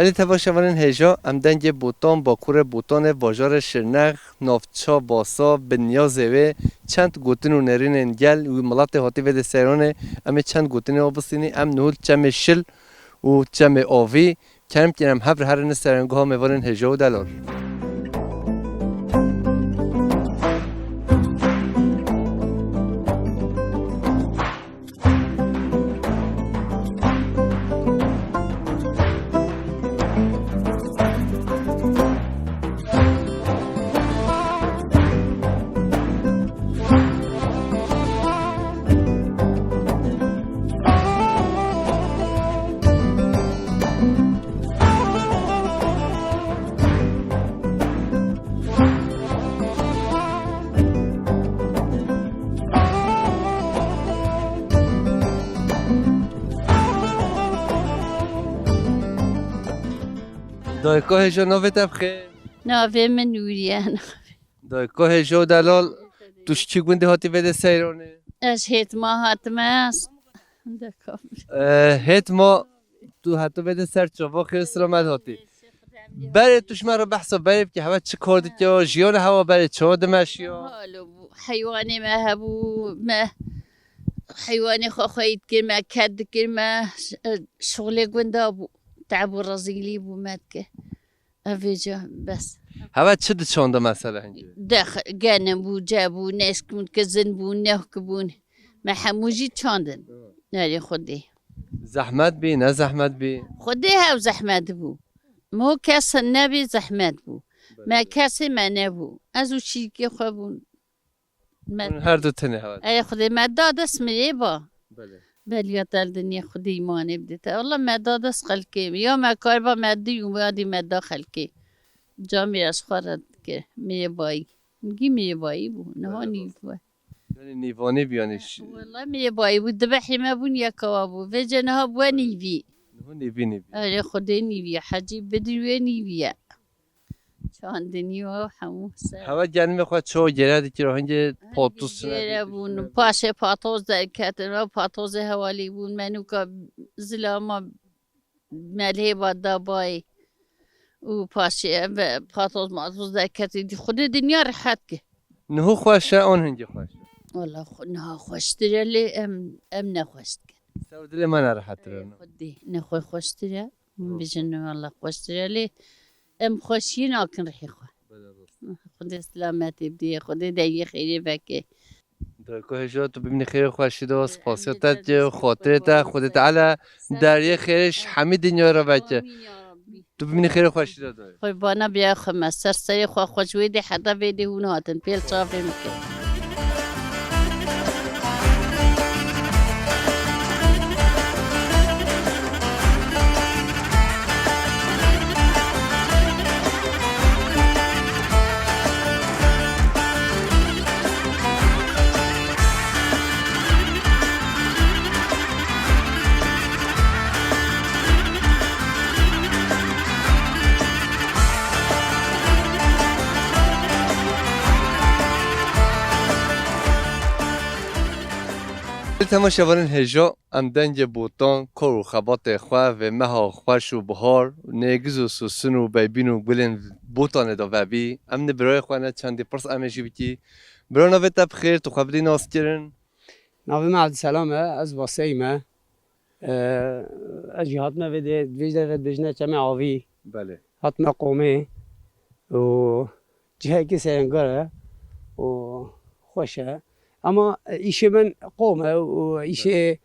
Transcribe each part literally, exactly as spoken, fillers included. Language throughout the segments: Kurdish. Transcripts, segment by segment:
Belê temaşevanên hêja, em dengê Botan, bakurê Botanê, bajarê Şirnex, navça Basa, bi niyazê wê çend gotin û nêrînên gel wî miletê hatî vê dê seyranê, em ê çend gotinê wa bistînî, em niho li çemê Şil û çemê Avî, kerem kir em hev re herin li serengoha mêvanên hêja û delal. Dayka hêja, navê te bi xêr? Navê min Nûriye. Dayka hêja û delal, tu ji çi gundê hatî vê dê seyranê? Ez hêtma hatime. Deka. Ee, hêtma, tu heta vê dê ser çava xêr selamet hatî. Berê tu ji me re behsa berê bike, hewa çi kar dike, jiyana hewa berê çawa dimeşiya? Halo bû, heywanê me hebû, me heywanê xwe xweyî dikir, me ked dikir, me ş-, şixulê gunda bû, teb û rezîlî bû me dike. Ev vêca bes. Hewa çi diçanda mesela hingê? Dex, genim bû, ce bû, neşk bûn, kizin bûn, nehk bûn. Me hemû jî çandin. Nerê Xwedê. Zehmet bî, ne zehmet bî? Xwedê hew zehmet bû. Mo kes nebî zehmet bû. Me kesê me nebû. Ez û şîrkê xwe bûn. Me Hûn her du tenê hewa. Ey Xwedê me da dest mirê ba. Belê. Beliya tel dinyê Xwedê îmanê bidite. Allah me da dest xelkê. Ya me kar ba me dî û ya dî me da xelkê. Camê ez xwe re dikir. Mirê bayî. Gî mirê bayî bû. Niha Belê nîv rast. bû. Yani nîvanê bî yani ş- Wela mirê bayî bû. Dibehê me bûn yekawa bû. Vêce niha bû nîvî. Niha nîvî nîvî. Erê Xwedê nîvî. Hecî bidin wê nîvî ye. Çandinî û hemû ser. Hewa genimê xwe çawa gere dikir, hingê patos çine Gere bûn. Paşê patos derketin, ew patozê hewalî bûn. Me nûka zilama melhê va da bayê. Û paşê em ve patos matos derketin. Di Xwedê dinya rehet ki. Niho xweş e, an hingê xweş e? Wala xwe-, niha xweştir e lê em, em ne xweş dikin. Ser dilê me nerehettir e. Xwedê ne xwe xweştir e. Min Rast. bijin wala xweştir e lê em xweşiyê nakin rihê xwe. Belê rast. Xwedê selametê bidê, Xwedê deriyê xêrê veke. Dayko hêja tu bimînî xêrê xweşî de, spasiya te dike, xatirê te, Xwedê Teala deriyê xêrê ji hemî dinya re veke. Amîn ya Rabbî. Tu bimînî xêrê xweşî de dayê. Qurbana biya xwe me, ser serê xwe xweş wê dê heta vê dê hûn hatin, pêl çavê min kir. Temaşevanên hêja, em dengê Botan, kar û xebatê xwe vê meha xweş û bihar, nêgiz û sosin û beybîn û gulên Botanê de vebî. Em ne birayê xwe ne çendî pirs em ê jî bikî. Bira, navê te bi xêr, tu xwe bidî naskirin? Navê me Evdîselam e, ez Baseyî me. Ee, ez jî hatime vê de, vê derê dibêjine Çemê Avî. Belê. Hatime qomê û cihekî serengar e û xweş e. Ama, e, îşê min qom e û îşê,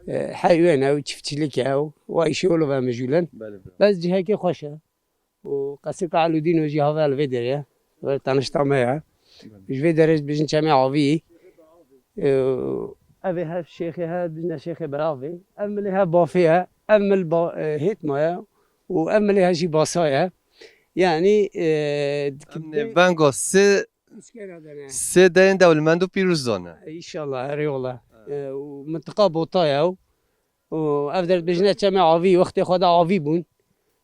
e, heywan e û çiftçilik e û wa îşê wilo ve mijûl in. Belê, belê. Bes cihekî xweş e. û Qesrika Elûdîno jî have li vê derê ye. Wê tanişta me ye. Belê. Ji vê derê dibêjin Çemê Avî. Ee, ev ê hev şêxê he, dibêjine şêxê Beravê. Ev milê hev bafê ye. Ev mil ba-, e, hêtma ye. Û ev milê hev jî basa ye. Yanî, e, Em nêvenga sê, Sê deyên dewlemend û pîroz dane. Înşallah, herê wala. Evet. E, û mintiqa Bota ye. Û ev der dibêjine Çemê Avî, wextê xwe de avî bûn.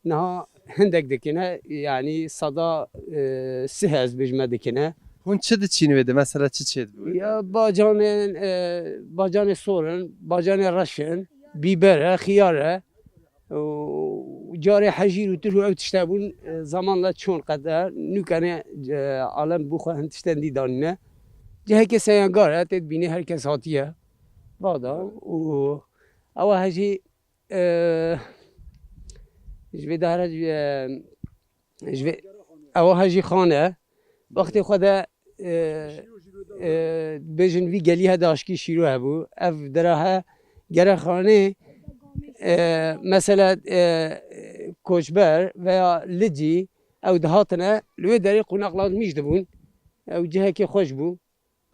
Niha hindek dikine, yanî seda, e, sih ez bêjime dikine. Hûn çi diçîn wê de? Mesela çi çêdibû wê de? Ya bacanên, e, bacanê sor in, bacanê reş in, bîber e, xiyar e. Û Carê hejîr û tirh û ew tişte bûn, e, zamanla çûn qede, nûkenê, e, alem bû xwe hin tiştên dî danîne. Cihekê seyangar e, tê dibînê her kes hatiye. Vada û ewa hejî, e, ji vê dahre, e, ji vê, ewa hejî xane. Wextê xwe de, e, e, bêjin vî gelî he daşkî şîro hebû. Ev dera he gere xanê, e, mesela, e, koçber veya licî ew dihatine, li wê derê qonaxlandmîş dibûn. Ew cihekê xweş bû.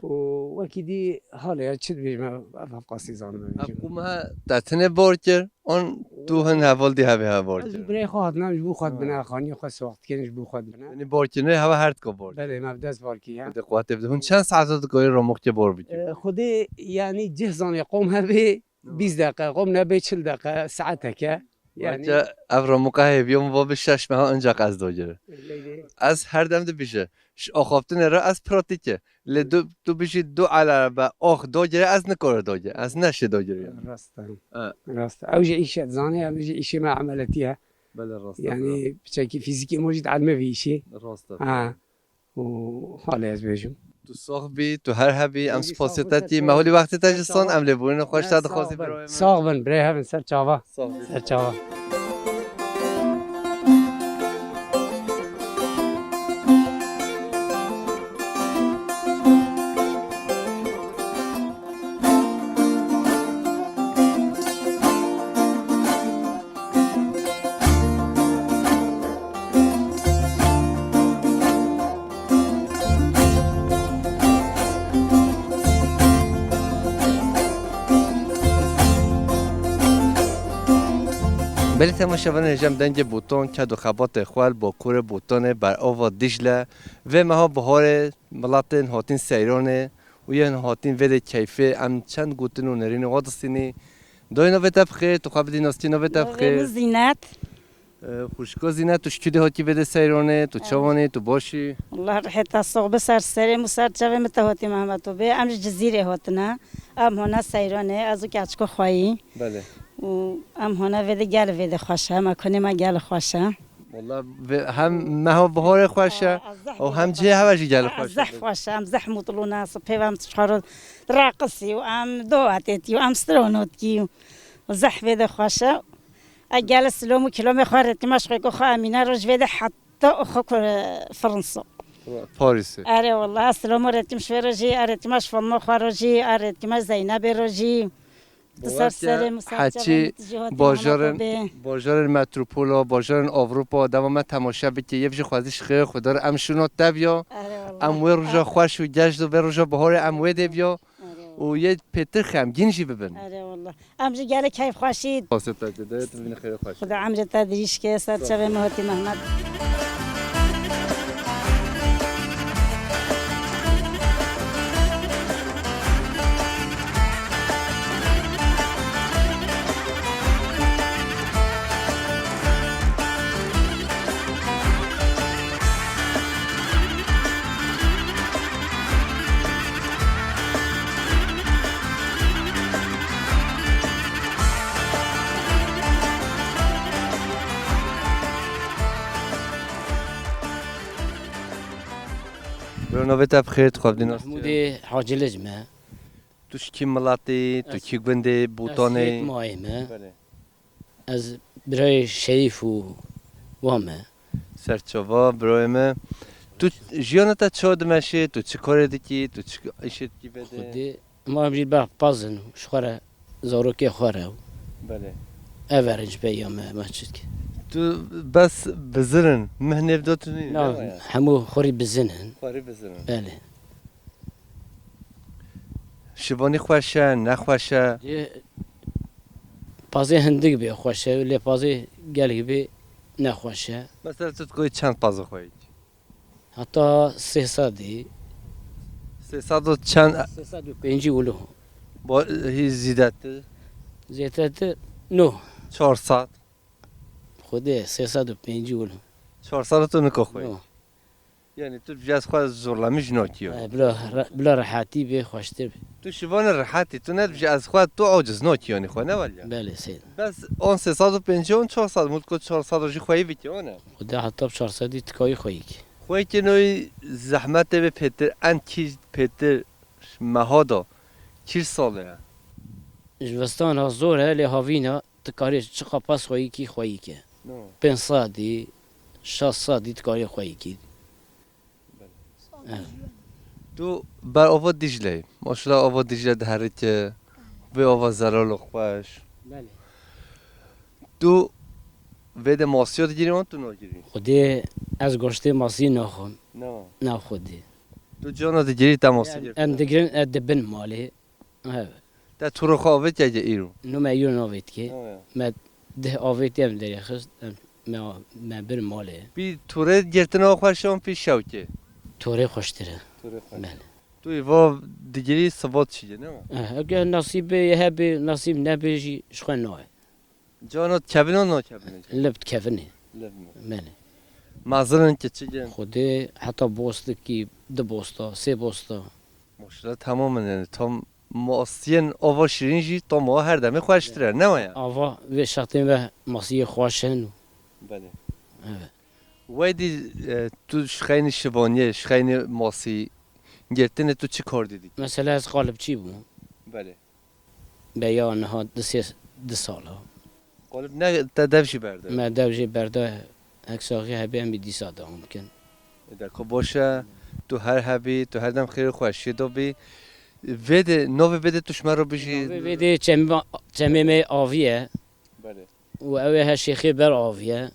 Û wekî dî halê ya çi dibêjim, ev, ev qasî zanim Ev bêjim. Qûm he te tinê bor kir, an tu hin heval dî hevê he bor Ez kir? Ji birayê xwe hatina, ji bo xwe Ha. dibine, xaniyê xwe sax dikin, ji bo xwe dibine. Yanî bor kirinê heve her dika bor kir? Belê, me bi dest bar kir, ya. Xwedê quwetê bide. Hûn çend saet dikarî ramoxkê bor bikir? E, Xwedê, yanî cih zanê, qom hebe Ha. bîst deqe, qom nebe çil deqe, saeteke. Yanî Bence ev ramoqa hêviya min va bi şeş meha ancak ez dagire. Leylê. Ez her dem dibêje, ji axaftinê re ez pratîk e. Lê tu, tu bijî du elebe ax dagire, ez nikare dagire. Ez neşê dagire yani. Rast e. E. Rast e. Ew jî îş e, dizanî, ew jî îşê me emeletî ye. Belê, rast e. Yani piçekî fîzîkî me jî dielime vî îşî. Rast e. Ha. Û halê ez bêjim. Tu sax bî, tu her hebî, em Hûn jî spasiyê sax bin, te ser tî. çava. Me holî wextê te jî Ser san, çava. em lê bûrîna xweş Ser te sağ dixwazî bin. bira wê me. Sağ bin, birê hevin, ser çava. Sax bî. Ser çava. Belê temaşevanên hêja, em dengê Botan, ked û xebatê xwe li Bakurê Botanê ber ava Dîcle. Vê meha biharê miletên hatin seyranê û yên hatin vê de keyfê, em çend gotin û nerînê wa distînî. Dayê, navê te bi xêr, tu xwe bidî nas kî, navê te bi Navê xêr. min Zînet. Ee, xwişka Zînet, tu ji kû de hatî vê de seyranê, tu Evet. çawanî, tu baş î? Allah reheta sox bi ser serê min, ser çavê min te hatî Mehmet û bê. Em ji Cizîrê hatine. Em hona seyranê, ez û keçko xweyî. Belê. Û em hona vê de gel vê de xweş e, mekanê me gel xweş e. Wala vê hem meha biharê xweş e, Aa, ez zeh û hem vê cihê xweş hewe e. jî gel Aa, xweş e. Zeh xweş e, em zeh mutlu ne, sipê ve em çixaro raqisî û em dowa têtî û em strano dikî û zeh vê de xweş e. E gel silom û kilomê xwe retîma ji xwêko xwe Emîne roj vê de heta xwe ku Fransa. Parisê. Erê wala, silomo retîm ji vê rojî, e retîma ji filmo xwe rojî, e retîma Zeynebê rojî. Tu ser serê min, ser çavê min, tu jî hatî bajarên, Mehmet bê. Bajarên metropola, bajarên Ewropa, dema me temaşe bike, yê jî xwezî ji xêrê Xwedê re em şûna tev ya. Erê wala. Em wê roja xweş û geş de, vê roja biharê em wê dê biya. Erê wala. Û yê pêtir xemgîn jî bibin. Erê wala. Em jî gelek keyfxweşî. Xwesê te dide, tu bibîne xêrê xweş. Xuda emrê te dirîj ke, ser çavê min hatî Mehmet. Bro, navê te bi xêr, tu xwe bidî nas kî? Mehmûdê Hacilic me. Tu ji kî miletî, tu kî gundê, Botanê? Ez Hêt Mayê me. Belê. Ez birayê Şerîf û wan me. Serçava, birayê me. Tu jiyana te çawa dimeşê, tu çi karê dikî, tu çi îşê dikî vê de? Xwedê, ma em jî beh paz in, ji xwe re, zarokê xwe re. Belê. Ev e rinc pê ya me, me çi dikî. Tu bes bizir in, mih nêv de tu nî, ne waya? Na, hemû xwerî bizin in. Xwerî bizin in. Belê. Şivanî xweş e, nexweş e? Yê pazê hindik bê xweş e, lê pazê gelek bê nexweş e. Mesela tu dikoyî çend pazê xwe yî? Heta sê sedî. Sê sed û çend? Sê sed û pêncî wilo. Bo, hî zîdetir? Zêdetir, no. Çar sed? Xwedê sê sed û pêncî wilo. Çar sed tu nika xwe yî? No. Yani tu dibêjî ez xwe zorlemîş nakî yanî. E, bila re-, bila rehetî bê, xweştir bê. Tu şivanê rehetî, tu nedibêjî ez xwe tu aciz nakî yanî xwe, ne wele? Belê, seyda. Bes on sê sed û pêncî, on çar sed, mulko çar sed jî xweyî bikî, o ne? Xwedê heta çar sedî tikayî xweyî kî. Xweyî kî noyî zehmetê bê pêtir, en kî pêtir meha da, kî salê ye? Ji vistana zor e, lê havîna tu karê çiqa pez xweyî kî xweyî ke. No. Pênc sedî, şeş sedî tu karê xweyî kî. Belê. Evet. Tu ber ava Dîcle yî. Maşallah ava Dîcle diherike. Vê ava zelal û xweş. Belê. Tu vê de masiya digirî an tu nagirî? Xwedê ez goştê masî naxwim. Na. Na xwedê. Tu cana digirî te masî girtine? Em digirin, e, di bin malê. Evet. Te tûrê xwe avêtiye îro? No me îro navêtiye. Ha, ya. Me dih avêtiye em derê xist, em, me, me bir malê. Pî tûrê girtina xwe şan pî şewkê? Tûrê xweştir e. Tûrê xweştir. Belê. Tu îva digirî sibat çi ye, ne? Eh, eger nasîbê hebê, nasîb nebê jî ji xwe nayê. Cana dikevin an nakevin? Li dikevin ê. Li mi? Belê. Mezin in, kiçik in? Xwedê heta bostikî, du bosta, sê bosta. Maşallah, tamam in yani. Tam masiyên ava şirîn jî tam ava her demê xweştir e, ne waya? Ava vê şextên ve masiyê xweş in. Belê. Evet. Weydî, e, tu ji xeynî şivaniyê, ji xeynî masî girtinê tu çi kar didî? Mesela ez qalibçî bûm. Belê. Be ya niha du sê, du sal ha. Qalib ne te dev jî berde? Me dev jî berde, hek saxî hebê em ê dîsa dewam bikin. E, de ku baş e, tu her hebî, tu her dem xêr û xweşiyê de bî. Vê de, navê vê de tu ji me re bijî. Navê vê de çem-, çemê me avî ye. Belê. Û ew ê he şêxê ber avî ye.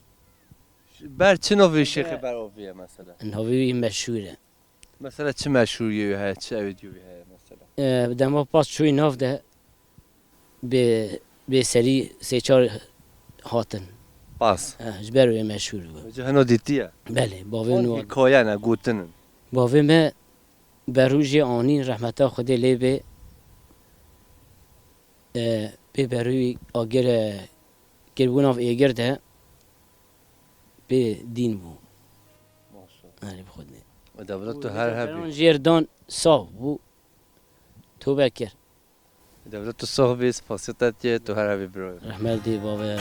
Ber çi navê şêxê ber avî ye mesela? Navê wî meşhûr e. Mesela çi meşhûriyê wî heye, çi ew ê diyê wî heye mesela? E, dema pas çûyî nav de bê, bê serî sê çar hatin. Pas. E, ji ber wê meşhûr bû. Vêca hino dîtiye? Belê, bavê Wan wî hikaye ne, gotin in. Bavê me berûjê anî rehmeta Xwedê lê bê, e, bê berû agir, e, kirbû nav êgir de bê dîn bû. Maşallah. Erê bi Xwedê. Dewlet tu her hebî. Jêr dan sax bû. Tobe kir. Dewlet tu sax bî, spasiya te diye, tu her hebî biro. Rehmet dî bavê.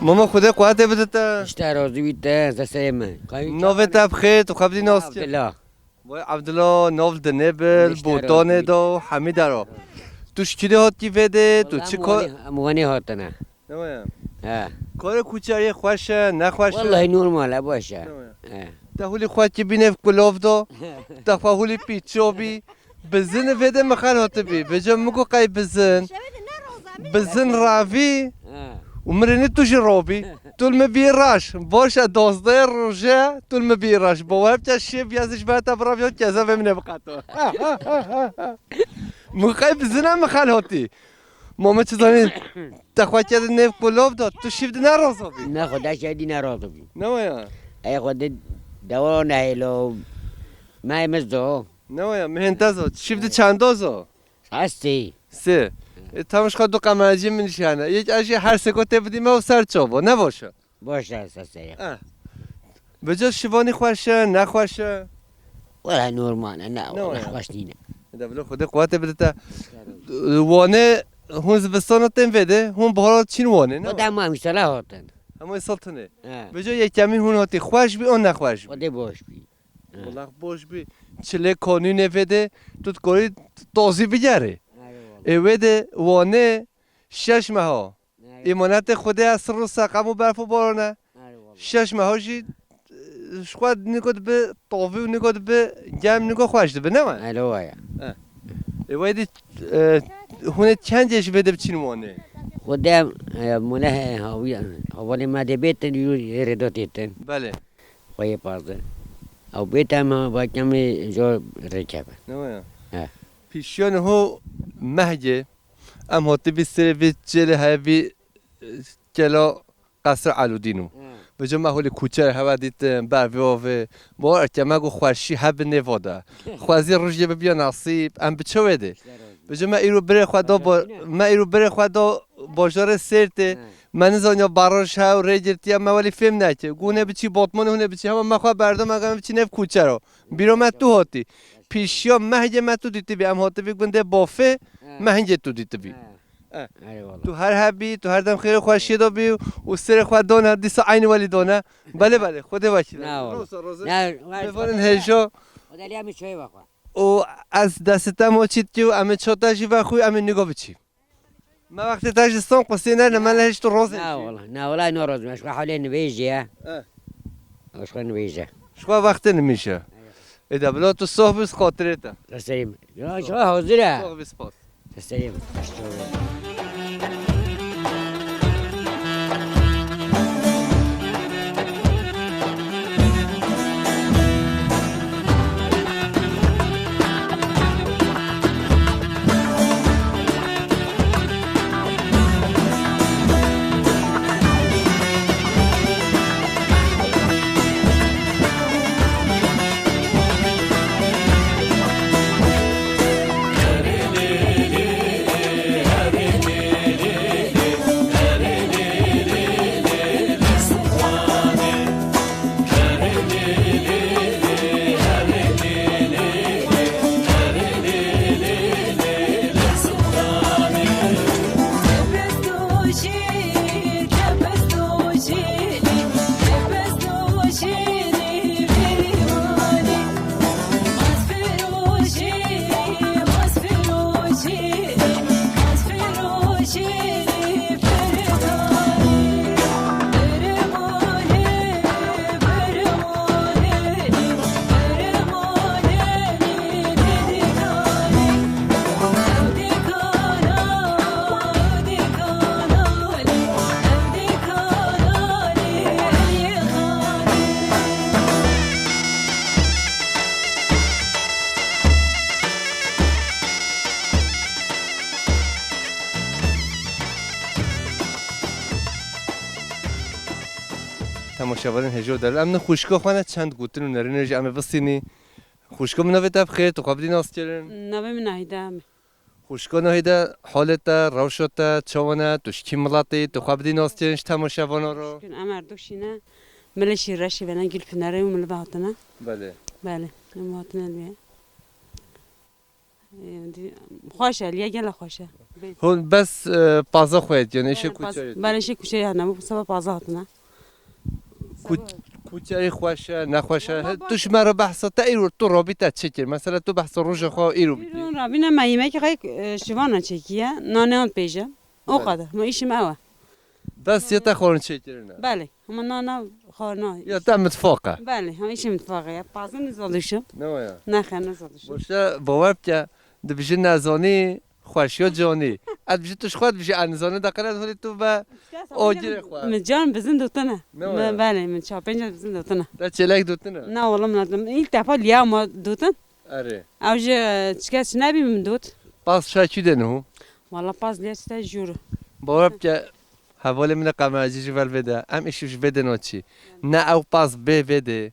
Mama, Xwedê quwetê bide te. Ji te razî bî te, ez destê min. Navê te bi xêr, tu xwe bidî nas kir. Abdullah. Vay Abdullah, nav dinê bil, Botanê de û hemî dera. Tu ji kî de hatî vê de, tu çi kar? Em Wanê hatine. Ne waya? He. Karê kuçeriyê xweş e, ne xweş e? Wellahî normal e, baş e. Ne waya? He. Te hûlî xwe kî bî nêv kulov do, te xwe hûlî pîço bî. Bizin vê de mixel hatibî. Vêca min got qey bizin. Bizin ravî. He. Û min rê ne tu jî robî. Tu li min bî reş. Baş e, dozdeh roje, tu li min bî reş. Bawer bike şêv ya ez ji ber te biraviya keze vê min ê biqeto. Min qey bizin e mixel hatî. Ma min çi zanî, te xwe kerdî nêv kulov da, tu şîv di ne razabî? Ne, Xwedê şahidî ne razabî. Ne waya? Ey Xwedê dewa nehêlo, me êmiz do. Ne waya, mihên te zo, şîv di çenda zo? Hestî. Sê. E, tam ji xwe du qemercî min jî hene. Yek ez jî her sêko tê bidî me û ser çav bo, ne baş e? Baş e, ser serê. Eh. Vêca şivanî xweş e, ne xweş e? Wela normal e, ne, Ne wela waya? Xweş nîne. De bila Xwedê quwetê bide te. Wanê hûn zivistana tên vê de, hûn bahara çîn Wanê, ne? O dema mîsala hatin. Hemû sal tune. He. Vêca yekemîn hûn hatî xweş bî, an nexweş bî? Xwedê baş bî. He. Wala baş bî. Çilê kanûnê vê de tu dikarî tazî bigerê. Eyvallah. Ê wê de Wanê şeş meha. Eyvallah. Îmanetê Xwedê ya sir û seqem û berf û baran e. Eyvallah. Şeş meha jî, e, ji xwe nîgo dibe tavî û nîgo dibe germ, nîgo xweş dibe, ne wayê? Elo waya. E. Ê wayê dî, e, hûn ê çend cê ji vê de biçîn Wanê? Xwedê, e, mûne he, hawî, hevalê me dê bêtin, yû ê rêdo têtin. Belê. Xweyê pazdeh. Ew bêt em vakemê jo rêkeve. Ne waya? He. Pîşiya niho mehgê, em hatibî serê vê çêlê heye vî, e, kela Qesr Elûdîn û. He. Vêca me holê kuçer heve dîtin, ber vê avê. Bo erke me got xweşî hebe nêva de. Xwezî rojê bibiya nasîb, em bi çi wê dê? Vêca me îro birê xwe da bo-, me îro birê xwe da bajarê Sêrtê. He. Me nizaniya baroş hew rê girtiye, me welî fêm neke. Got hûn ê biçî Batmanê, hûn ê biçî hema me xwe berda, me got em biçî nêv kuçero. Bîra me tu hatî. Pîşiya mehgê me tu dîtibî, em hatibî gundê Bafê, he, mehgê tu dîtibî. He. Eh. Eyvallah. Tu her hebî, tu her dem xêr û xweşiyê de bî û serê xwe dane, dîsa eynî welî dane. Belê, belê, Xwedê wekîl. Na wala. Roza, roza. Na, mêvanên hêja. O da liya min çayê vexwe. Û ez destê te maçî dikî û em ê çata jî vexwî, em ê nîgo biçî. Me wextê te ji son qusî ne, ne me lehişt û rozê. Na wala, na wala, no roz me. Ji xwe halê nivêjê ye. Eh. Ji xwe nivêje. Ji xwe wextê nimîje. Ê de bila tu soh bî, xatirê te. Te serê min. Ya, ji xwe hazir e. Soh bî, spas. Te serê min. Temaşevanên hêja û delal, em ne xwişka xwe ne çend gotin û nerînê jî em ê visînî. Xwişka min, navê te bi xêr, tu xwe bidî naskirin? Navê min Nahîde em e. Xwişka Nahîde, halê te, rewşa te, çawa ne, tu ji kî miletî, tu xwe bidî naskirin ji temaşevana re? Em Erdûşî ne, milê Şîrreşî ve ne, Gilpinarê û milê ve hatine. Belê. Belê, em hatine li wê. Ê, dî-, xweş e, liye gele xweş e. Bê. Hûn bes, e, paza xwe yê, yani, îşê Belê, paz-, kuçerê. Belê, îşê kuçerê hene, bu seba paza hatine. Ku-, kuçerê xweş e, nexweş e. Wala He, baş tu ji me re behsa te îro, tu robî te çi kir? Mesela tu behsa roja xwe îro bikî. Îro rabîne me yemekê xwe, e, şivana çekiye, nane an pêje. O Belê. Kadar. Ma îşim ew e. Bes ya te xwarin çêkirine. Belê. Hema nana xwarina. Ya te mitfaq e. Belê, hema îşê mitfaqê ye. Pazin nizadişim. Ne waya? Nexê, nizadişim. Boşe, bawer bike, dibêje nezanî, xweşiya canî. Ez dibêje tu ji xwe dibêje ez nizanî, de qere holê tu ve agirê xwe. Min can bizin dotine. Ne waya? Belê, min çapênca bizin dotine. Te çêlek dotine? Na, wala min adim. İlk defa liya ma dotin. Erê. Ew ji çiket nebî min dot. Pas şa kî de niho? Wala pas liya çite jûr. Bawer bike, hevalê min e Qemercî ji vel vê de. Em îşî ji vê de naçî. Ne ew pas bê vê de.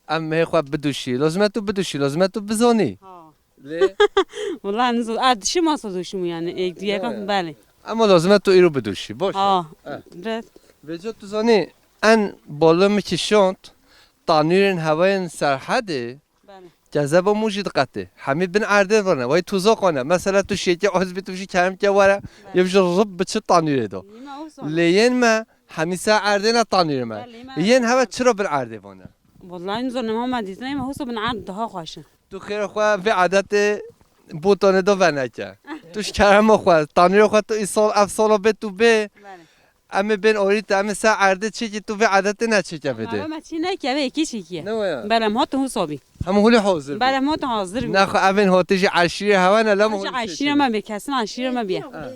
Em hê xwe biduşî. Lazim e tu biduşî, lazim e tu bizanî. Ha. Lê? Wala nizo, a dişi masa duşum yani. Ek diye kan bale. Ama lazim e tu îro biduşî. Boş. Ha. Eh. Evet. Vêca tu zanî, en bala min kişand, tanûrên hewayên Serhedê, Bale. Kezeba mû jî diqetê. Hemî bin erdê vane. Wey tuzak ane. Mesela tu şêkê aciz bî, tu jî kerem ke were. Bale. Yev ji rib biçi tanûrê de. Nîma o sor. Lê yên me Hemî ser erdê ne tanîrê me. Belê, me Yên heve çira bin erdê vane? Wallahî nizanim, hema dîtinê me huso bin erd daha xweş e. Tu xêra xwe vê edetê botanê de veneke. Tu ji kerema xwe, tanîra xwe tu îsal ev sala bê tu bê. Belê. Em ê bên orî te, em ê ser erdê çêkî tu vê edetê neçêke bidê. Ew me çî neke, vê yekî çêkiye. Ne waya? Belê, em hatin huso bî. Hemû hûlê hazir bû. Belê, em hatin hazir bî. Naxwe evên hatî ji eşîrê hewa ne, lem Ji hûlê eşîrê çêkî. me bê, kesin eşîrê me bîye. Ha.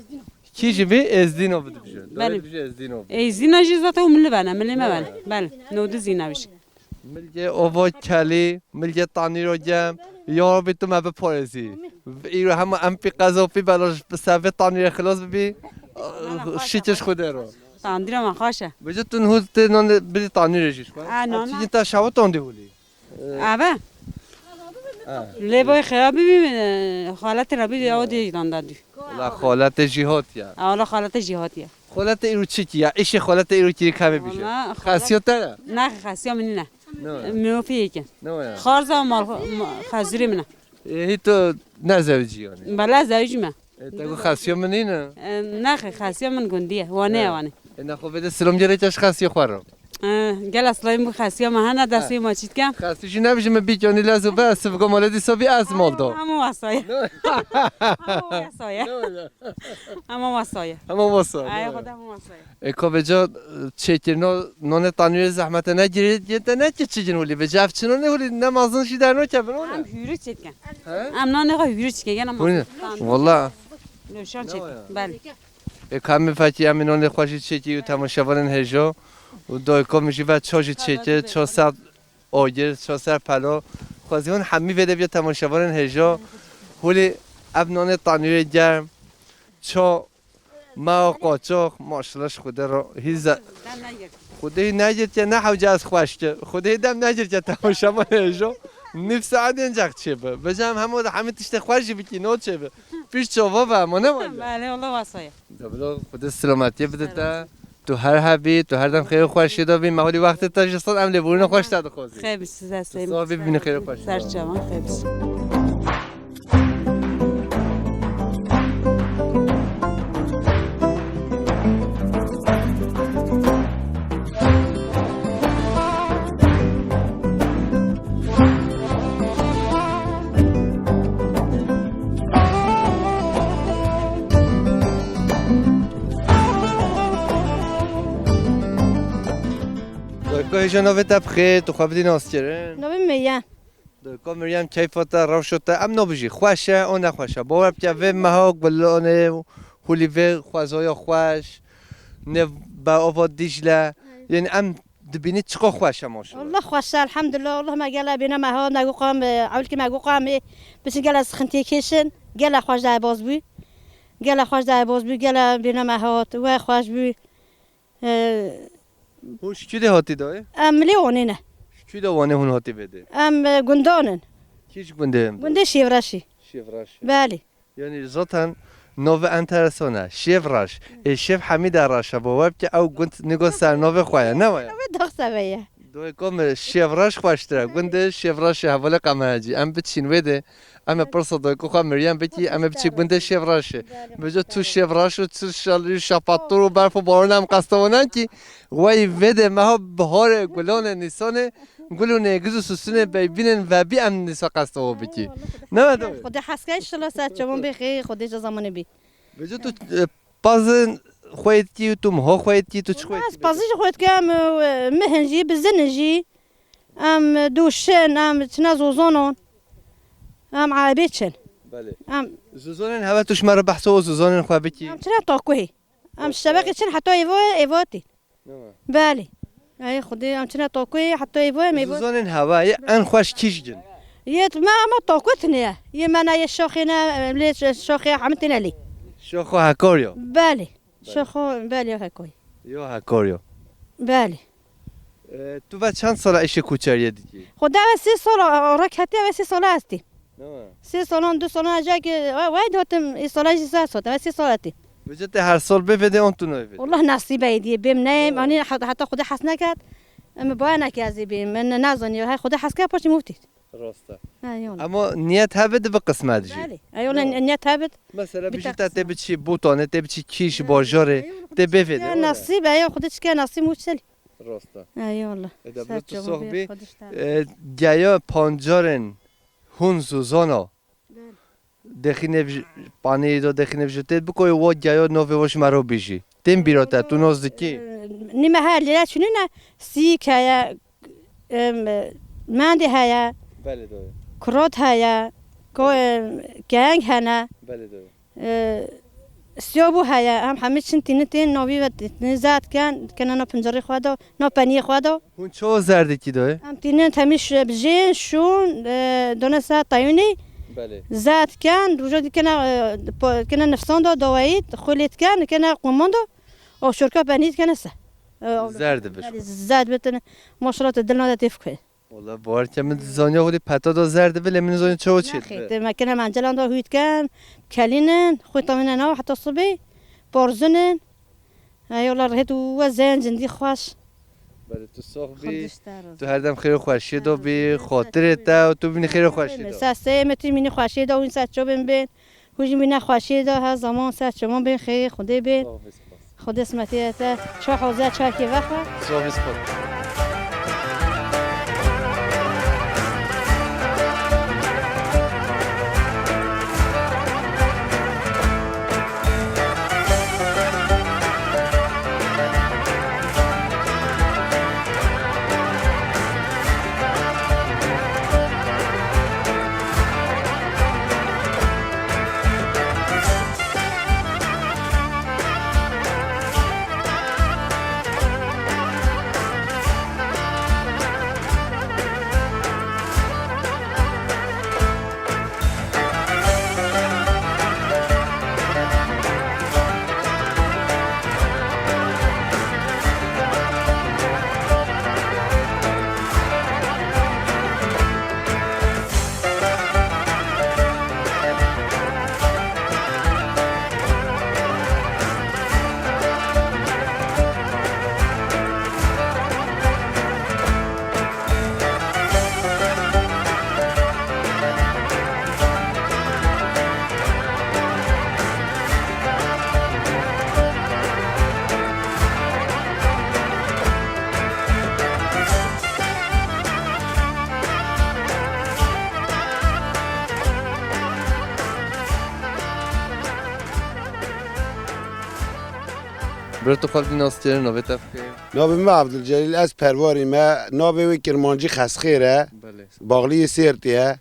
Kî ji vî Êzdîno bidibijin? Belê. Dibijin Êzdîno bî. Êzdîna jî zaten û milli bene, milli me bene. Belê, nodî zîna bî. Milgê ova kelî, milgê tanîro cem. Ya Rabbî tu me biparêzî. Îro hema em pî qeza pî bela bi ser vê tanîrê xilas bibî. Şikiş Xwedê ro. Tanîra me xweş e. Bêje tu niho tê nanê bidî tanîrê jî xwe. Ha, nan. Çikin te şewa tandî hûlî. Eve. Ha. Lê boy xera bibî, e, xaletê re bibî, ew dê dan da dû. Wala xaletê jî hatiye. Wala xaletê jî hatiye. Xaletê îro çi kî ya? Îşê xaletê îro kî kame bîje. Wala xalet- Xasiyo te ya? Ne, xasiya min ne. Ne waya? Miyofî yeke. Ne waya? Xarza mal, ma-, xezirê min e. E, hî tu ne zewicî yanî? Bela zewicî me. E, te got xasiya min nîne? E, ne xê, xasiya min gundî ye. Wane ye, wane. E, ne xwe vêde silam gerek ji xasiya xwe re. E, gela silayê min xasiya me hene, destê ma çî dikem. Xasî jî nebijî min bîk yanî lez û be, ez sivgo malê dîsa bî ez mal do. Hema wasaya. Ne? Hema wasaya. Ne waya? Hema wasaya. Hema wasaya. Ay, ne waya? Xweda hema wasaya. E, ka vêca, e, çêkirina nanê tanûrê zehmete ne girê, yê te ne ki çi gin hûlî. Vêca ev çi nanê hûlî, ne mazin jî dernakevin, o ne? Em hûrû çêdikin. He? Em nanê xwe hûrû çêdikin, gene mazin. Hûrû ne? Tanûr. Wala. Nûşan çêdikin. Ne waya? Belê. E, ka em fekî em ê nanê xwe jî çêkî û temaşevanên hêja û dayika min jî ve ça jî çêkir, ça ser agir, ça ser pela. Xwezî hûn hemî vê de bîye temaşevanên hêja. Hûlî ev nanê tanûrê germ, ça Ma o qoçox, maşallah ji Xwedê re hîze. Dem negirtiye. Xwedê hî negirtiye, ne hewce ez xweş ke. Xwedê hî dem negirtiye, temaşevanê hêja. Nîv saet ancak çêbi. Vêca em hemû de hemî tiştê xweş jî bikî, no çêbi. Pîş çava ve, ama ne var ya? Belê, Allah wasaya. Debilo, Xwedê selametiyê bide te. Tu her hebî, tu her dem xêr û xweşiyê de bî. Me holî wextê te ji sed em lêborîna xweş te dixwazî. Xêr bî size, Seyîd. Sağ bî, bînî xêr û xweşiyê de. Ser çavan, xêr bî. Dayka hêja navê te bi xêr, tu xwe bidî naskirin. Navê min Meryem. Dayka Meryem, keyfa te, rewşa te, em nabijî xweş e, o nexweş e. Bawer bike vê meha gulanê û hûlî vê xwezaya xweş, nêv be ava Dîcle. Yanî em dibînî çiqa xweş e maşallah. Allah xweş e, elhamdulillah. Allah me gele bîne meha, me guqam, e, ewilkî me guqamê, biçin gele sixintiyê kêşin, gele xweş derbaz bû. Gele xweş derbaz bû, gele bîne meha, we xweş bû. E, Hûn ji kî de hatî dayê? Em li Wanê ne. Ji kî de Wanê hûn hatî vê de? Em, e, gundan in. Kî ji gundê em? Gundê Şêvreşî. Şêvreşî. Belê. Yanî zaten navê enteresan e. Şêvreş. Ê şêv hemî de reş e. Bawer bike ew gund nîgo ser navê xwe ye. Ne waya? Ew daxseve ye. Doyê kom Şêvreş xweştir e. Gundê Şêvreşê hevalê Qemercî. Em biçîn wê de. Em ê pirsa doyko xwe Meryem bikî, em ê biçî gundê Şêvreşê. Bêje tu Şêvreş û tu şel-, şepatur û berf û baran em qestawanan kî, wey vê de meha biharê, gulanê nîsanê, gul û nêgiz û susûnê beybînên vebî em nîsa qestawa bikî. Ne weda? Xwedê heskay şila ser çavan bê xê, Xwedê ji zamanê bî. Bêje tu, e, pazin xwe yê dikî û tu miha xwe yê dikî, tu çi xwe yê dikî? Ez pazin jî xwe dikim, e, mihin jî, bizinin jî. Em dûşin, em çine zozanon. Em erebê çin. Belê. Em Zozanên heve tu ji me re behsa o zozanên xwe bikî. Em çine Takuhê. Em ji şeveqê çin heta êvo, êvo tî. Ne? Belê. Ey Xwedê, em çine Takuhê heta êvo, em êvo. Zozanên heve yê en xweş kî ji gin? Yê me ama Takuh tine ye. Yê me ne yê şaxê ne, lê şaxê hemî tine lê. Şaxo Hekar ya? Belê. Şaxo, belê, Hekar. Ya Hekar ya. Belê. E, tu ve çend sala îşê koçeriyê dikî? Xwedê ve sê sala, e, rek hetiye ve sê sala estî. Ne? Sê salan, du salan, ecek, e, wey dihatim, îsala jî ser sot, ve sê sala tî. Vêce te her sal bê vê de an tu nayê vê de? Wallah nesîbe yê diyê bêm neyêm, Ne? anî hat-, heta Xwedê hes neket. Em baya neke ez ê bêm, min nazanî, hey Xwedê hes ke paşî mûtî. Rast e. Eyvallah. Ama niyet hebe dibe qismet jî. Belê. Eyvallah, niyet hebe. Mesela bijî te tê biçî Botanê, tê biçî kî ji bajarê, tê bêvê de. Ya nasîb, eyo Xwedê çike nasîb muçel. Rast e. Eyvallah. E de tu sox bî. E, geya pancarên hûn zûzana. Belê. Dexî nêv ji panî do, dexî nêv ji tê bikoyê wa geya navê wa ji me re bijî. Tên bîra te, tu nas dikî? Nîme he lêre çûnîne, sîk heye, em, mendê heye, Belê doyê. Kurot heye, ko-, em, keheng hene. Belê doyê. E, siyabû heye, em hemî çin tînin tên navî ve tînin zat ken, kena na pincerê xwe de, na peniyê xwe de. Hûn çawa zerdekî doyê? Em tînin temî ş-, bijên, şûn, e, done sa tayûnî. Belê. Zat ken, roja dî kena, e, po-, kena nifsan de, dawayî, xwe lê diken, kena qumon de, o şorka penî dikene se. E, Zerd dibe. Belê, zerd bitin, maşallah te dil nade têf kuyê. Wala bawer ke min zaniya xwe dî peta da zer dibe, lê min zaniya çawa çê dibe. Nexê, te me kene mencelan da hût ken, kelînin, xwe tamîne nav heta sibê, parzinin. Ey wala rihêt we zen cindî xweş. Belê tu sox bî. Tu her dem xêr û xweşiyê da bî, xatirê te û tu bînî xêr û xweşiyê da. Ser seyê me tu mînî xweşiyê da, hûn ser çobên bên. Hûn jî mîna xweşiyê de her zaman ser çeman bên, xêrê Xwedê bên. Sağ ol, spas. Xwedê simetiyê te. Ça hoze, çakê vexe. Sağ ol, spas. Bira tu xwe bidî nas kirin, navê te bixê. Navê me Abdülcelil, ez perwarî me. Navê wê kirmancî Xesxêr e. Belê. Baxliyê Sêrtê ye.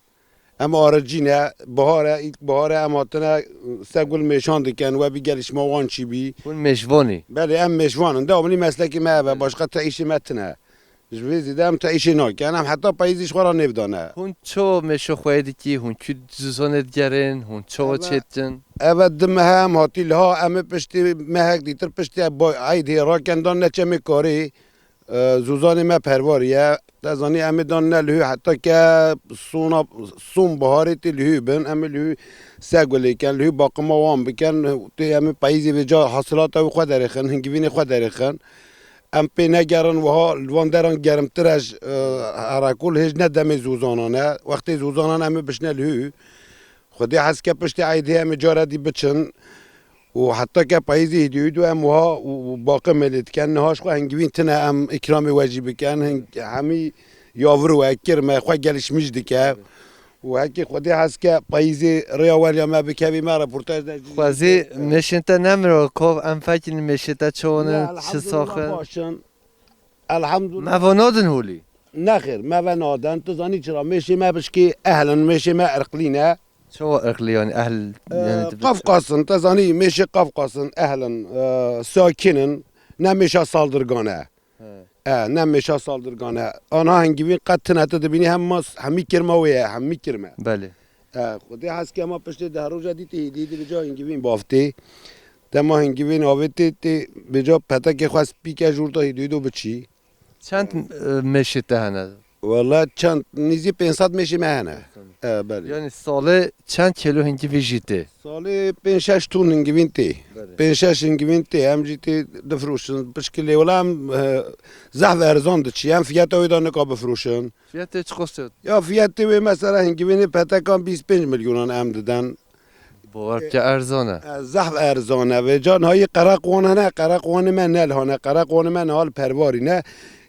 Em aricî ne. Bihar e, îlk bihar e, em hatine se gul mêşan dikin. We bî gelişma wan çî bî. Hûn mêşvanî? Belê, em mêşvan in. Dewamlî meslekê me ev e. Belê. Başqa te îşê me tine. Ji vê zêde em te îşê nakin. Em heta payîzî ji xwe re nêvdane. Hûn çawa mêşa xwe yê dikî? Hûn kî zûzanê digerin? Hûn çawa çêdikin? Eve di mehe em hatî liha, em ê piştî mehek dîtir piştî ba-, eydê rakin dan neçe em ê karî, e, zûzanê me perwariye. Te zanî em ê dan ne li hû heta ke sona, son biharê tê li hû bin. Em ê li hû se gulê ken, li hû baqima wan bikin. Tê em ê payîzê vêca hasilata wî xwe derêxin, hingivînê xwe derêxin. Em pê negerin wiha li van deran germtir e ji, e, herekû li hêj ne demê zûzanan e. Wextê zûzanan em ê bişne li hû. Xwedê hez ke piştî eydê em ê cara dî biçin. Û heta ke payîzê hêdî hûdû em wiha û, û baqê me lê dikin. Niha ji xwe hingivîn tine em îkramê we jî bikin. Hing-, hemî yavir we kir me xwe gelişmiş dike. Û hekî Xwedê hez ke payîzê rêya weriya me bikevî me reportaj de jî. Xwezî mêşên te nemiro kov, em fekîn mêşê te çawan in, çi sax in? Elhamdulillah baş in. Elhamdulillah. Me va nadin holî? Nexêr, me ve nadin. Tu zanî çira? Mêşê me bişkî ehl in, mêşê me irqlî ne. Çawa irqlî yani ehl, Ee, yani tu Qafqas in, te zanî mêşê Qafqas in, ehl in, e, sakin in, ne mêşa saldırgan e. He. E, ne mêşa saldırgan e. Ana hingivîn qet tine tu dibînî hem mas, hemî kirma wê ye, hemî kirme. Belê. E, Xwedê hez ke ma piştê deh roja dî tê hêdî dibêja hingivîn bav tê. Dema hingivîn avê tê, tê bêja petekê xwe spî ke jûr da hêdî do biçî. Çend, e, mêşê te hene? Wala çend, nîzî pênc sed mêşê me hene. E, belê. Yanî salê çend kîlo hingivî jî tê? Salê pênc şeş ton hingivîn tê. Belê. Pênc şeş hingivîn tê. Em jî tê difroşin. Pişkî lê wala em, e, zehf erzan diçî. Em fiyata wê de nika bifroşin. Fiyatê çiqas e? Ya fiyatê wê mesela hingivînê petekan bîst pênc milyonan em diden. Bawer bike erzan e. E, zehf erzan e. Vêca niha yê qereqwan hene, qereqwanê me ne li hane, qereqwanê me niha li Pervarî ne.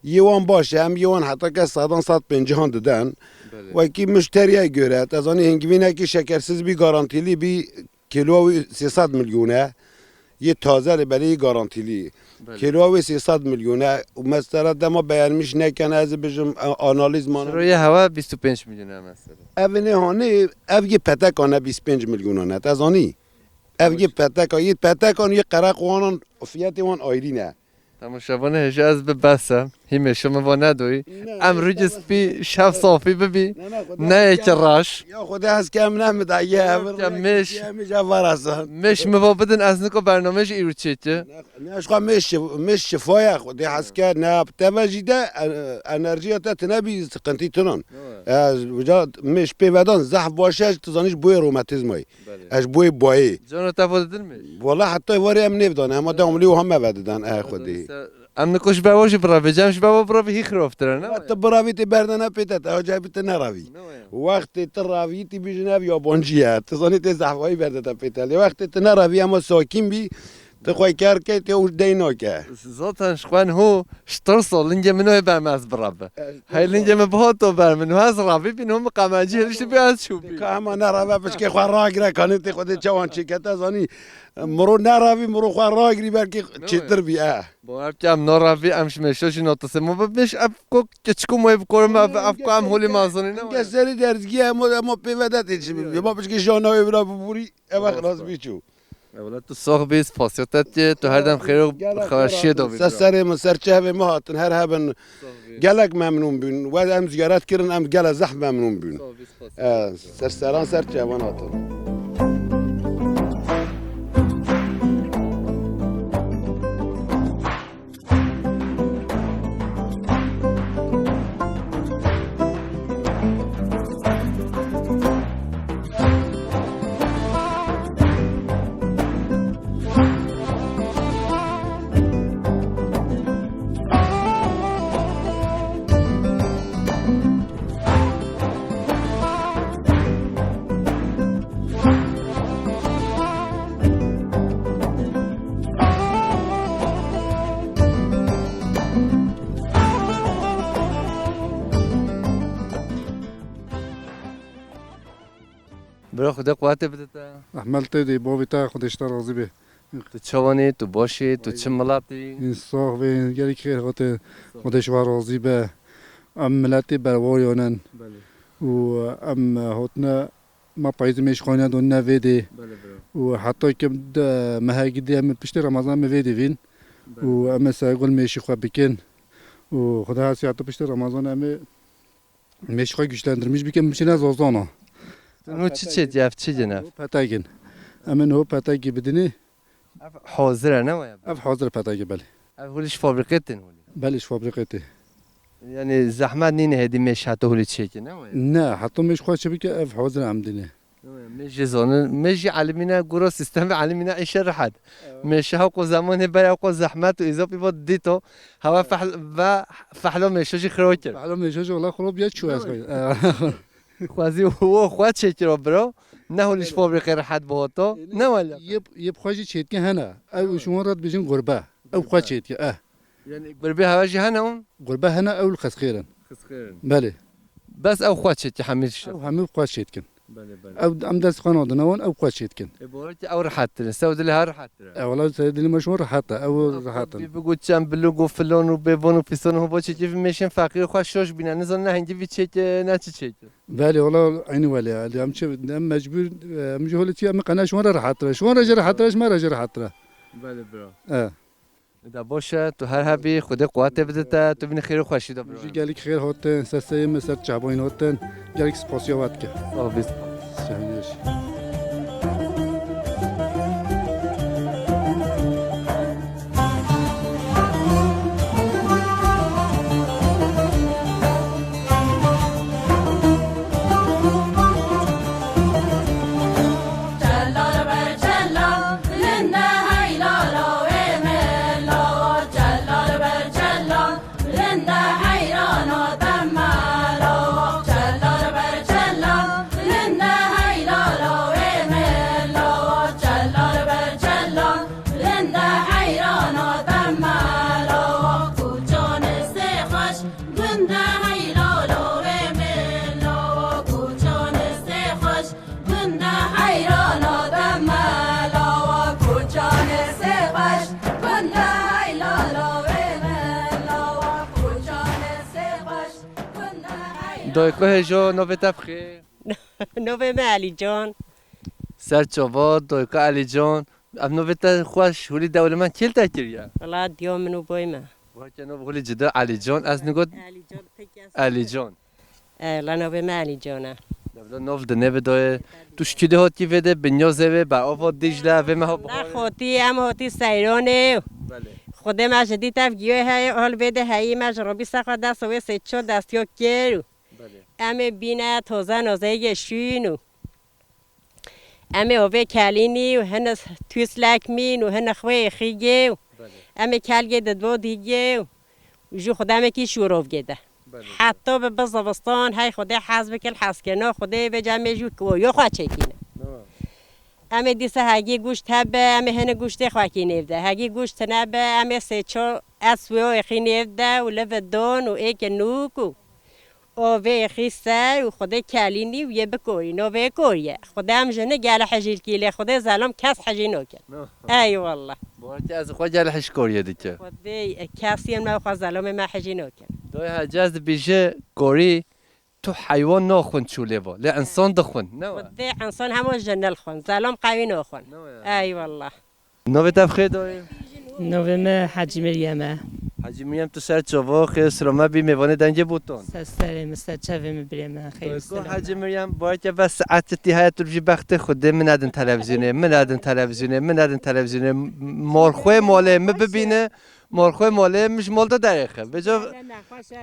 Yê wan baş e, em yê wan heta ke sedan sed pêncîhan diden. Belê. Wekî muşteriyê göre, te zanî hingivînekî şekersiz bî, garantîlî bî, kîloa wî sê sed milyon e. Yê taze lê belê yê garantîlî. Belê. Kêloa wê sê sed milyon e û mesela dema beğenmiş neken, ez ê bijim, e, analiz man. Şiroyê hewa bîst û pênc milyon e mesela. Ev ê nêhanê, ev yê petekan e bîst pênc milyonan e, te zanî? Ev yê peteka, yê petekan, yê qereqwanan fiyetê wan ayrî ne. Temaşevanê hêja ez bi bes e. Hî mêşo min va nedoyî. Ne, em rûcê spî şev safî bibî. Ne, ne, Xwedê Ne yê ki raş. Ya Xwedê hez ke em ne midayê, Ya ev rûyek mêş. Em jî ev varasan. Mêş mi va bidin, ez niko bername jî îro çêki. Ne, ne, ji xwe mêş şi-, mêş şifa ye, Xwedê hez ke ne, te ve jî de, e, enerjiya te tine bî, sıkıntı tunan. Evet. Ez uca mêş pê vedan, zehf baş e, tu zanî ji boyê romatizmayê. Belê. Ez ji boyê bayê. Cano te va didin mêş? Wala heta varê em nêvdan, hema de omlî û heme vedidan, e, Xwedê. Em niko ji ber wa jî biravê, cem ji ber wa biravê hî xiroftir e, ne? Wala tu biravî tê berdene pê te, te acayî tu neravî. Ne waya? Wextê tu ravî, tê bîjin ev yabancî ye. Tu zanî tê zehfayî berde te pê te. Lê wextê tu neravî, ema sakîn bî, tu xwe kar key, tê û dey nake. Zaten ji xwe ho ji tirso lingê min o ê ber me ez birabe. Ez Hey tirso. Lingê min bihato ber min, ho ez ravî bîn, ho min qemencî hêliştî bî ez çû bî. Ka hema nerave pişkê xwe ragire, kanê tê xwe dê çawan çêke, te zanî. Miro neravî, miro xwe ragirî, belkî Ne çêtir bî, e. Bawer bike em naravî, em ji mêşo jî notisê. Ma bi mêş ev ko keçik û moyê bikorim, ev, ev ko em holî mazonî ne Hingê were. Serî derzgî ye, ema, ema pê ve de tê çi bibî. Ma pişkê jana wê vira bibûrî, ev Rast xlas e. Bî çû. E, wela tu sax bî, spasiya te diye, tu her dem xêr û Gelek xweşiyê de bî. Ser serê min, ser çevê min hatin, her hebin. Sax bî. Gelek memnûn bûn. We em ziyaret kirin, em gele zehf memnûn bûn. Sax bî, spas. E, ser seran ser çevan hatin. Bira, Xwedê quwetê bide te. Rehmet te dê, bavê te, Xwedê ji te razî be. Tu çawan î, tu baş î, tu çi milet î? În sax be, gelek xêr hate, Xwedê ji we razî be. Em miletê berwariyan in. Belê. Û em hotine, me payîzê mêş xwe nedon ne vê dê. Belê, bira. Û heta ke de mehekî dê em piştê Remezan em vê dê vîn. Belê. Û em ê sergol mêşî xwe bikin. Û Xwedê hesî heta piştê Remezan em ê mêşî xwe güçlendirmiş bikin, biçine zozana. Tu no çi çêtiye, ev çi gin ev? Petegin. Em ê no petegî bidinê. Ev hazir e, ne waya? Ev hazir e petegî, belê. Ev holî ji fabrîqê tên holî? Belê, ji fabrîqê tê. Yanî zehmet nîne hêdî mêş heta holî çêke, ne waya? Ne, heta mêş xwe çi bike, ev hazir e em dînê. Ne waya, mêş jê zanin, mêş jî elimîne, gura sîstemê elimîne îşe rehet. Ew. Mêşe hewqo zemanê berê hewqo zehmet û îzopî bo dîto, hewa fehl-, ve fehlo mêşo jî xiro kir. Fehlo mêşo jî wela xirop ya çû ez Ne xwe. waya? Ew. Xwezî wo xwe çêkiro biro. Ne holî ji fabrîqê rehet bihoto. Ne wele. Yê, yê bi xwe jî çêtke hene. Ew ji wan re dibêjin gurbe. Ew xwe çêtke, eh. Yani gurbe heve jî hene hûn? Gurbe hene, ew li Xizxêr in. Xizxêr in. Belê. Bes ew xwe çêtke hemî ji. Ew hemî xwe çêtkin. Belê, belê. Ew em dest xwe nadine wan, ew xwe çêtkin. E, bawer ki ew rehettir in. Sew dilê her rehettir e. E, wela sew dilê me ji wan rehet e. Ew rehet in. Bî bigot çem bilûg û filon û bêvon û fîson û hûn bo çêkê vî mêşên feqîr xwe şoş bîne. Nizan ne hengî vî çêke, ne çi çêke. Belê, wela eynî welê ya. Em çi, em mecbûr, em ji holê çi, em qene ji wan re rehetir e. Ji wan re jî rehetir e, ji me re jî rehetir e. Belê, bira. E. Da baş e, tu her hebî, Xwedê quwetê bide te, tu bînî xêr û xweşî de bira. Ji gelek xêr hatin, ser serê min ser çavayîn hatin. Gelek spasiya we dike. Sağ ol, biz. Şehniyê jî. Gunda hey lalo wê min, lawa koçanê sê xweş. Gunda heyrana deme, lawa koçanê sê xweş. Gunda hey lalo wê min, lawa koçanê sê xweş. Gunda hey Dayko Hêjo, navê te bi xêr? Navê me Elîcan. Ser çava, Dayko Elîcan. Ev navê te xweş, hûlî dewlemend kê li te kiriye? Wela diya min û boy me. Weke nav hûlî cida Elîcan, ez nigot Elîcan, pek ez Elîcan. E, wela navê me Elîcan e. Dewla nav di nêve dayê. Tu ji kî de hatî vê de, Binyazê wê, ber ava Dîcle, vê me ha Ne Biharê? Xotî, em hatî Seyranê. Belê. Xwedê me ji dît ev giyoyê heye, hol vê de heyî me ji Robî Sexa dest û wê sê ço destiyok kir û Belê. Em ê bîne toze nozeyê şûn û em ê ovê kelînî û hine tûslek mîn û hine xwê êxîgê û Belê. Em ê kelgê di bo dîgê û jû xwe demekî şûrovgê de. Belê. Heta bi bi zivistan hey Xwedê hez bikil hezkirina Xwedê vê cem ê jû koyo xwe çêkîne. Tamam. Em ê dîsa hegî guşt hebe, em ê hine guştê xwe kî nêv de. Hegî guşt nebe, em ê sê ço eswê êxî nêv de û li vidon û êke nûk û Ovê xî ser û Xwedê kelînî û yê bikorî, novê koriye. Xwedê em jini gele hejîl kî lê Xwedê zelam kes hejî nokin. No. Ey wallah. Bawer ke ez xwe gele hej koriye dike. Xwedê kesiyên me xwe zelamê me hejî nokin. Doy hecez dibêje korî tu heywan naxwin çûlê va. Lê insan dixwin, ne wa? Xwedê insan hema jinil xwin. Zelam qewî naxwin. No ya. Ey wallah. Navê te bi xêr dayê? Navê me Hecî Meryem e. Hecî Meryem, tu ser çava, xêr û silamê bî mêvanê Dengê Botan. Ser serê min, ser çavê min birê min, xêr û Dayko silamê. Hecî Meryem, bawerke ve saetê tî heye tu jî bextê Xwedê min nedin televîzyonê, min nedin televîzyonê, min nedin televîzyonê. Malxwê malê min bibîne, malxwê malê min ji mal de derêxe. Vêca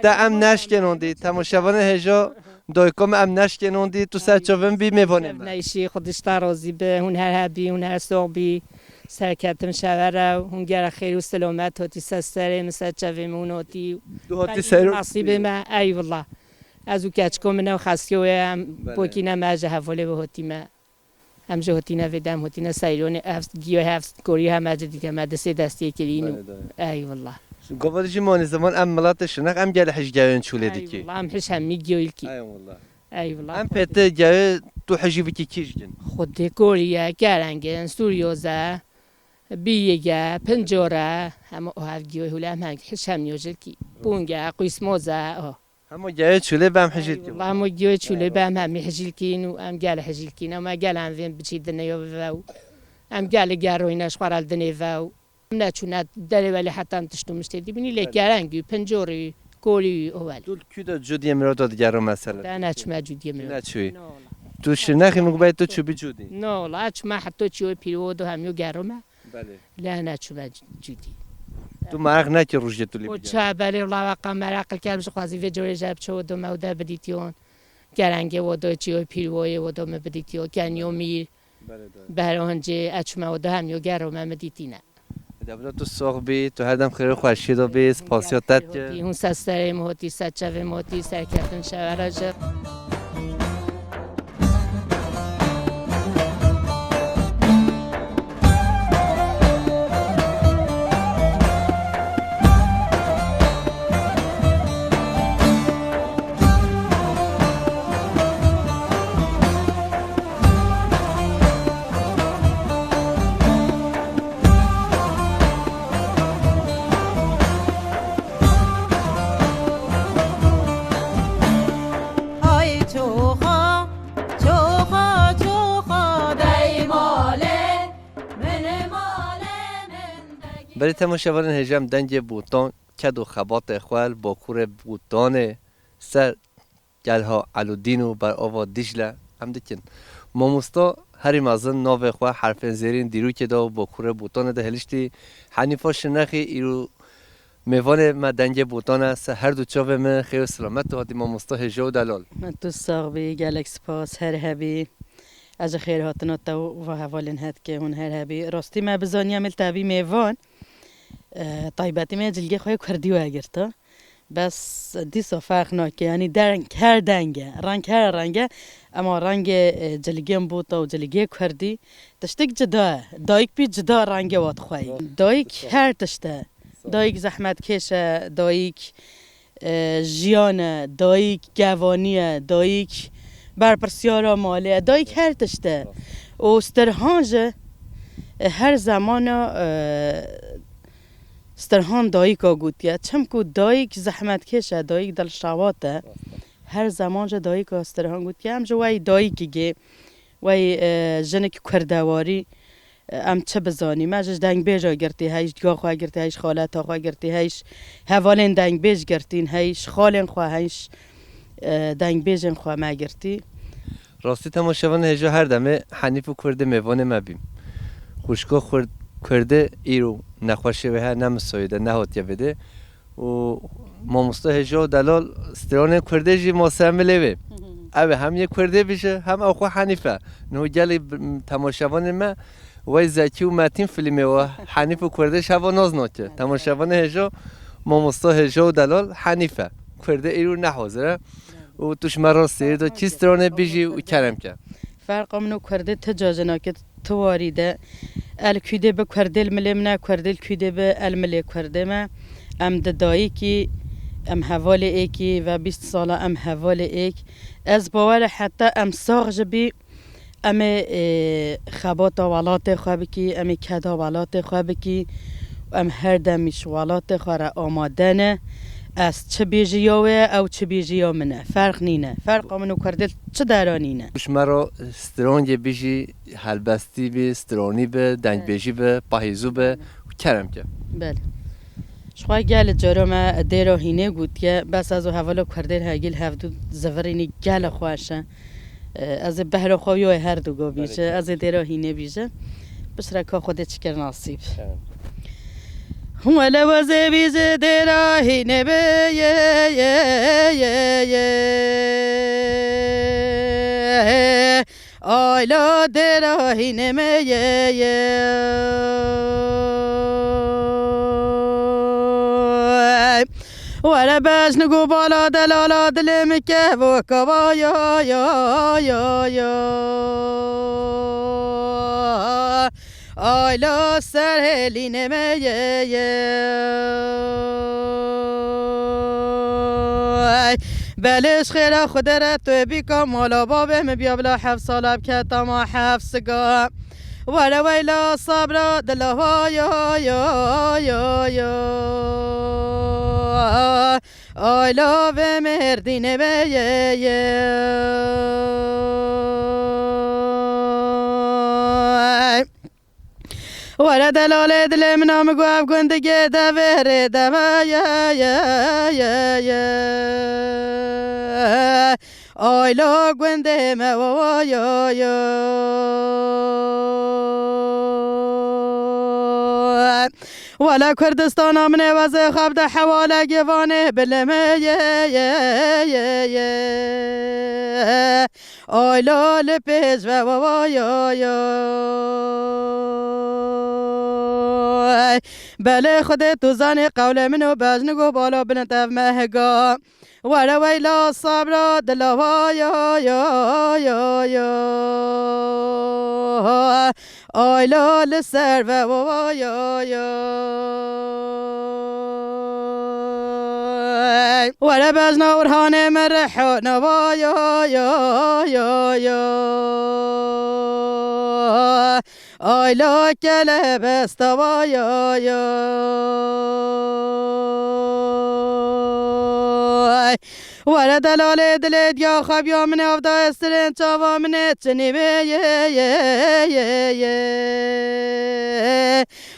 te em neşkênon dî, temaşevanê hêja Dayko min, em neşkênon dî, tu ser çavê min bî mêvanê me. Neyşî, Xwedê ji te razî be, hûn her hebî, hûn her sox bî. Serketin şevere, hûn gere xêr û silamet hatî ser serê min, ser çavê min hûn hatî. Tu hatî Xeyr ser nasîbê me, ey wallah. Ez û keçiko min ew xestiyo ye, em Belê. Pokîne me ji hevalê ve hatî me. Em jî hatîne vê dem, hatîne Seyranê, ev giyo hev korî heme ci dike me di sê destiyê kirîn û Belê, belê. Ey wallah. Gava jî manî ziman em milatê Şirnex em gele hej gewên çûlê dikî. Ey wallah, em hej hemî giyoyî kî. Ey wallah. Ey wallah. Em pê te gewê tu hejî bikî kî jigin? Xwedê korî ye, kerengin, sûryoze, bîyige, pincor e, hema o hev giyoyî hûlê em hej hemî jilkî. Pûnge, qûysmoze, o. Hema giyayê çûlê be em hejîl kî. Wela hema giyayê çûlê be em hemî hejîl kîn û em gel hejîl kîn. Em gel em vên biçî dinê yo ve û em gel geroyne ji xwe re dinê ve û em neçûne derê welê heta em tişt û miştê dibînî lê Belê. Kerengî, pincorî, korî, o welê. Tu kû de cudiyê mirov de digero mesela? De neçûme cudiyê mirov. Neçûyî. No, wela. Tu Şirnexî min gubeyê tu çûbî cudî? No, wela çûme heta çîyo pîrwo do hemî yo gerome. Belê. Lê neçûme cûdî. Tu meraq nekî rojê tu lê O bigere? Ça belê wela weqa meraq kem ji xwazî vê corê jeb ço do me û de bidîtiyon. Kerengê wo do çîyo pîrwoyê wo do me bidîtiyo. Kenyo mîr. Belê de. Beroncê eçûme wo do hemiyo gero me mi dîtîne. Debra tu sox bî, tu her dem xêr û xweşiyê de bî, spasiya te dike. Hûn ser serê min hotî, ser çavê min hotî, serkeftin şevere ji. Hay çoxa, çoxa, çoxa, dey malê, min malê, min degî. Berê temaşevanên hêja em dengê Botan, ked û xebatê xwe li Bakurê Botanê ser Gelha Elûdîn û berava Dîcle em dikin. Mamosta herî mezin navê xwe herfên zêrîn dîrokê de û Bakurê Botanê de hiliştî. Henîfa Şirnexî îro mêvanê me dengê Botan e, ser her du çavê min xêr û silamet tu hatî mamosta hêja û delal. Tu sax bî, gelek spas, her hebî. Ez ji xêrhatina te û va hevalên he dike, hûn her hebî. Rastî me bizaniya me li te bî mêvan. E, taybetî me cilgê xwe yê kurdî wegirta. Bes dîsa ferq nake, yanî deng her deng e, reng her reng e, ema rengê, e, cilgên bota û cilgê kurdî tiştek cida ye. Dayik pî cida rengê wa dixweyî. Dayik her tişt e. Dayik zehmetkêş e, dayik, e, jiyan e, dayik gevanî ye, dayik berpirsyara malê ye, dayik her tişt e. Û Stirhan jî, e, her zemana, e, Stirhan dayika gotiye. Çimku dayik zehmetkêş e, dayik dilşewat e. Her zeman jî dayika Stirhan gotiye. Em ji wey dayikî gê, wey, e, jinik kurdewarî, e, em çi bizanî? Me ji dengbêja girtî hey, ji diya xwe girtî hey, ji xaleta xwe girtî hey, ji hevalên dengbêj girtîn hey, ji xalên xwe hey, ji, e, dengbêjên xwe me girtî. Rastî temaşevanê hêja her demê Henîf û Kurdê mêvanê me bîn. Xwişka Xurd-, Kurdê îro nexweşê wê heye, ne misoyê de, nehatiye vêdê. Û mamosta hêja û delal stranên Kurdê jî mase milê wê. Ew ê hem yê Kurdê bîje, hem ew xwe Henîf e. Niho gelê b-, temaşevanê me wey Zekî û Metîn filmê we Henîf û Kurdê şeva naz nake. Temaşevanê hêja, mamosta hêja û delal Henîf e. Kurdê îro ne hazir e. Û tu ji me re sêr de çi stranê bijî û kerem ke. Ferqa min û Kurdê ti cajinake, ti warî de. El Kurdê bi Kurdê li milê min e, Kurdê li Kurdê bi el milê Kurdê me. Em di dayikî, em hevalê êkî ve bîst sala em hevalê êk. Ez bawer e heta em sax jî bî, em ê, ê, xebata welatê xwe bikî, em ê keda welatê xwe bikî. Em her demî ji welatê xwe re amade ne. Ez çi bêjî ya wê ye, ew çi bêjî ya min e. Ferq nîne. Ferqa min û Kurdê çi dera nîne. Ji me re strongê bijî, helbestî bî, stronî bi, dengbêjî bi, pahîzû bi û kerem ke. Belê. Ji xwe gelê cara me dêra hînê gotiye, bes ez û hevala Kurdê hegî li hevdû zivirînî gelek xweş e. Ez ê behra xwe yo her du go bîje, ez ê dêra hînê bîje. Piştre ka Xwedê çi kir nasîb. Wele wezê bîje dêra hînê be ye, ye, ye, ye. Ayla dêra hînê me ye, ye. Were bejn û bala delala dilê min kevo kava ya, ya, ya, ya. Ayla ser hêlînê me ye, ye. Belê ji xêra Xwedê re tu bîka mala babê min biya bila heft sala bike tama heft siga. Were weyla sabra dila wa ya, ya, ya, ya. Ayla vê mêrdînê me ye, ye. Were delalê dilê min a, min got ev gundigê devê rê deve ye, ye, ye, ye. Ayla gundê me wa, wa, yo, yo. Wele Kurdistana min ê wezê xwe bide hewale givanê bilê me ye, ye, ye, ye. Ayla li pêş ve wa, wa, yo, yo. Belê Xwedê tu zanî qewlê min û bejn û bala bilind ev mehga. Were weyla sabra dila wa ya, ya, ya, ya. Ayla li ser ve wa, wa, ya, ya. Were bejna Orhanê me rehana wa ya, ya, ya, ya. Ayla kelebesta wa ya, ya. Were delalê dilê diya xwe biya min avda estirên çava min ê çinî wê ye, ye, ye, ye.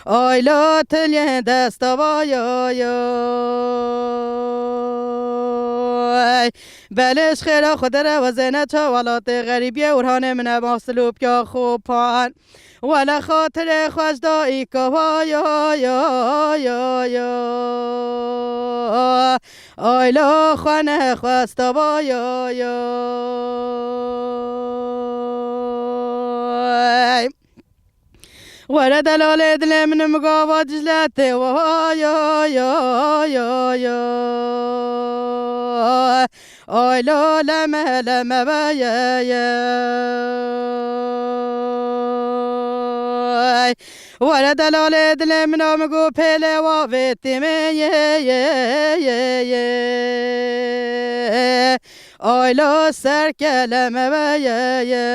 Ayla tiliyên desta wa ya, ya. Belê ji xêra Xwedê re wezêne ça welatê xerîbiyê Orhanê min e masil û piya xwe pan. Wele xatirê xweş da îka wa ya, ya, ya, ya. Ayla xwe nexwesta wa ya, ya. Were delalê dilê min, min gava Dicletê wa ya, ya, ya, ya. Ayla leme leme be ye, ye. Were delalê dilê min a min got pêlê wavêtî min ye ye ye ye. Ayla ser keleme ve ye ye.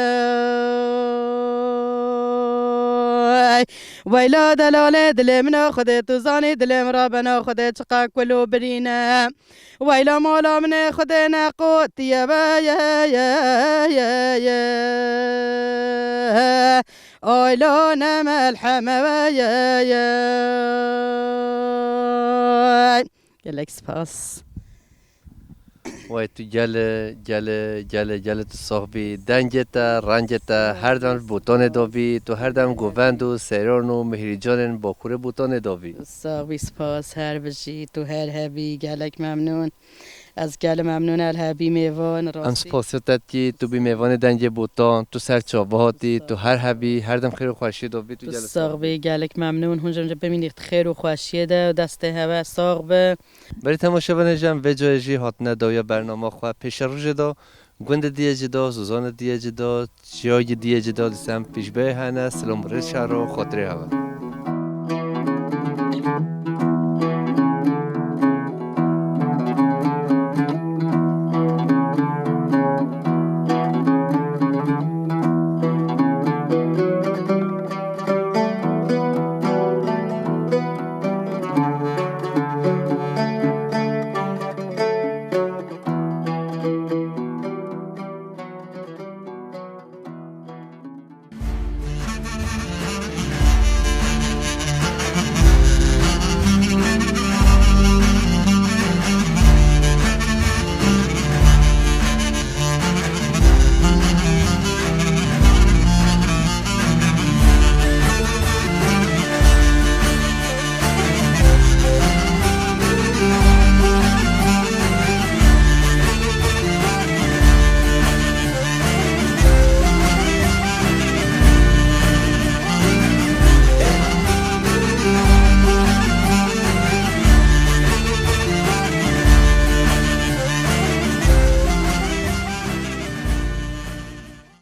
Weyla delalê dilê min a Xwedê tu zanî dilê min rabena Xwedê çiqa kul û birîne. Weyla mala min ê Xwedê neqotiye ve ye ye ye ye. Ayla ne melheme ve ye ye. Gelek spas. Wey tu gele gele gele gele tu sax bî. Dengê te, rengê te her dem ji Botanê de bî. Tu her dem govend û seyran û mihrîcanên Bakurê Botanê de bî. Sax bî, spas, her bijî, tu her hebî, gelek memnûn. Ez gelek memnûn, el hebî mêvan, Em rastî. Spasiya te dikî, tu bî mêvanê Dengê Botan, tu ser çava hatî, tu her hebî, her dem xêr û xweşiyê de bî, tu Tu gelek sax bî, gelek memnûn. Hûn jî bimînî xêr û xweşiyê de û destê hewe sax be. Berî temaşevanê jî em vê cayê jî hatine dawiya bernama xwe. Pêşerojê de gundê diyê cida, zozanê diyê cida, çiyayê diyê cida dîsem pêşbeyê hene, silam rê şer û xatirê hewe.